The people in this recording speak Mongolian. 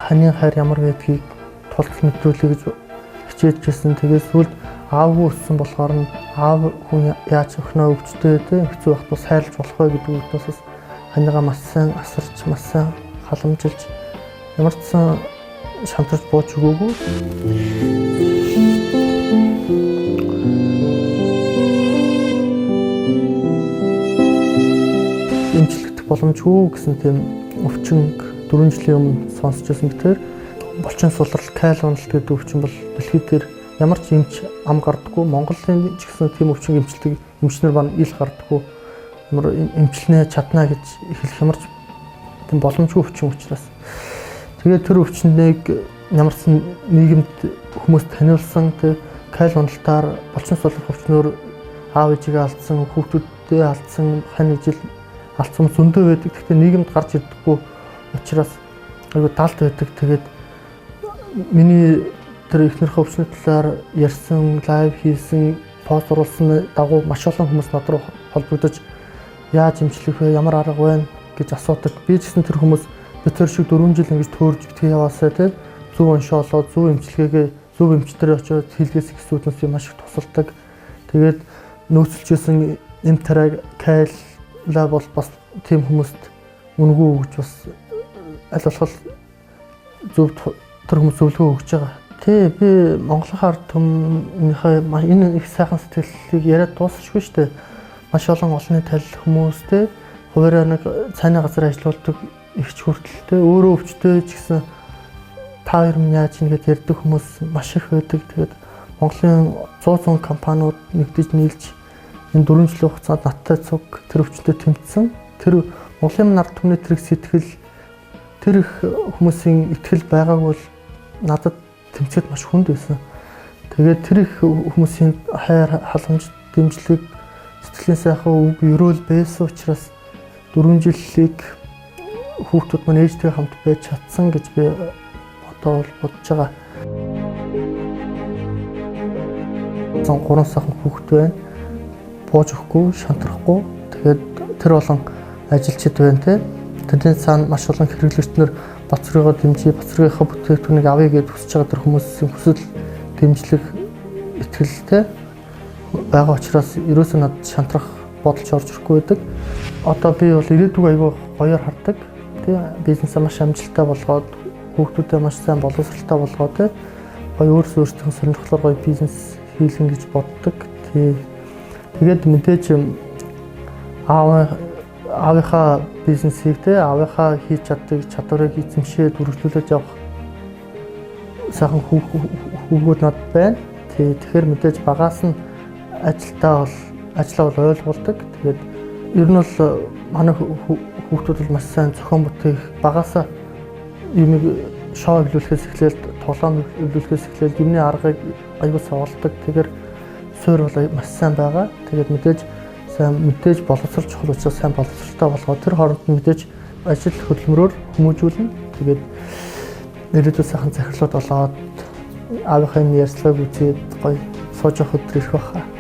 ханийн хайр ямар байдгийг тултал мэдрүүлэе гэж хичээж байсан. Тэгээд сүүлд аавгүй өссөн болохоор нь аав хүн яаж охиноо өвчтэй те хэцүү байхад бас хайрлаж болох вэ гэдэг үгнээс бас ханыгаа маш сайн асарч, маш сайн халамжилж ямар ч сан шантарч бууж өгөөгүй. Эмчлэгдэх боломжгүй гэсэн тийм өвчин 4 жилийн өмнө сонсч байсан. Тэгэхээр булчин сулрал, кайл уналт гэдэг өвчин бол дэлхийд дээр ямар ч эмч ам гардаггүй, Монголын ч гэсэн тийм өвчин эмчилдэг эмчнэр маань ил гардаггүй, ямар эмчилнэ чадна гэж хэлэх ямар ч тийм боломжгүй өвчин учраас. Тэгээд тэр өвчнийг ямар ч нийгэмд хүмүүс таниулсан, тэг кайл уналтаар булчин сулрах өвчнөөр аав ээжигээ алдсан, хүүхдүүдээ алдсан, хань ижил алдсан зөндөө байдаг. Гэхдээ нийгэмд гарч ирдэггүй учраас айгүй далд байдаг. Тэгээд миний тэр эхнэрийнхээ өвчний талаар ярьсан, live хийсэн, пост оруулсан дагуу маш олон хүмүүс над руу холбогдож яаж эмчлэх вэ, ямар арга байна гэж асуудаг. Би ч гэсэн тэр хүмүүс би тэр шиг 4 жил ингэж төөрж битгий яваасаа те зөв уншоолоо, зөв эмчилгээгээ, зөв эмчтэр очиод хийлгээс гэсэн үднэс би маш их тусалдаг. Тэгээд нөөцлөжсэн эм тариа кайла бол бас тийм хүмүүст үнэгүй өгч бас аль болох зөв тэр хүмүүс зөвлөгөө өгч байгаа. Тий, би Монголын ард түмнийхээ энэ их сайхан сэтгэлийг яриад дуусчихгүй шүү дээ. Маш олон олонний тал хүмүүс те хуваараа нэг цайны газар ажиллаулдаг ихч хүртэл те өөрөө өвчтөй ч гэсэн та хоёр минь яаж нэгэд ярьдаг хүмүүс маш их байдаг. Тэгээд Монголын 100 компаниуд нэгдэж нийлж энэ 4 жилийн хугацаанд надтай цуг тэр өвчтөй тэмцсэн. Тэр Монголын ард түмний тэр их сэтгэл, тэр их хүмүүсийн итгэл байгааг бол надад тэмцэхэд маш хүнд байсан. Тэгээд тэр их хүмүүсийн хайр, халамж, дэмжлэг, сэтгэлийн сайхан үг, ерөөл байсан учраас 4 жилийг хүүхдүүд маань ээжтэйгээ хамт байж чадсан гэж би одоо бол бодож байгаа. 3 сайхан хүүхэд байна. Бууж өгөхгүй, шантрахгүй. Тэгээд тэр болон ажилчид байна те. Тэрний цаана маш олон хэрэглэгч нар Бацрыгаа дэмжиж, Бацрыгийнхаа бүтээгдэхүүнийг авъя гэж хүсэж байгаа тэр хүмүүсийн хүсэл, дэмжлэг, итгэлтэй байгаа учраас ерөөсөө надад шантрах бодолч орж ирэхгүй байдаг. Одоо би бол ирээдүг айгүй гоёор хардаг. Тэ бизнесээ маш амжилттай болгоод, хүүхдүүдэд маш сайн боловсралтай болгоод тэ гоё өөрсдөө өөрсдийнхөө сонирхлоор гоё бизнес хийлгэн гэж боддог. Тэ тэгээд мэдээж аавынхаа бизнесийг те аавынхаа хийж чаддаг чадварыг эзэмшээд үргэлжлүүлж явах сайхан хүүгүүд надад байна. Тэгэхээр мэдээж багаас нь ажилдаа бол ажлаа бол ойлгуулдаг. Тэгээд ер нь бол манай хүүхдүүд бол маш сайн зохион бүтээх, багаасаа юмыг шоу эвлүүлэхээс эхлээл, тоглоом эвлүүлэхээс эхлээл юмны аргыг аюул соголдог. Тэгэхээр суурь бол маш сайн байгаа. Тэгээд мэдээж сайн мэдээж боловсрол чухал учраас сайн боловсралтай болгоод тэр хооронд нь мэдээж ажил хөдөлмөрөөр хүмүүжүүлнэ. Тэгээд ирээдүйд сайхан захирлууд болоод аавынхаа энэ ярьцлагыг үзээд гоё сууж явах өдөр ирэх байхаа.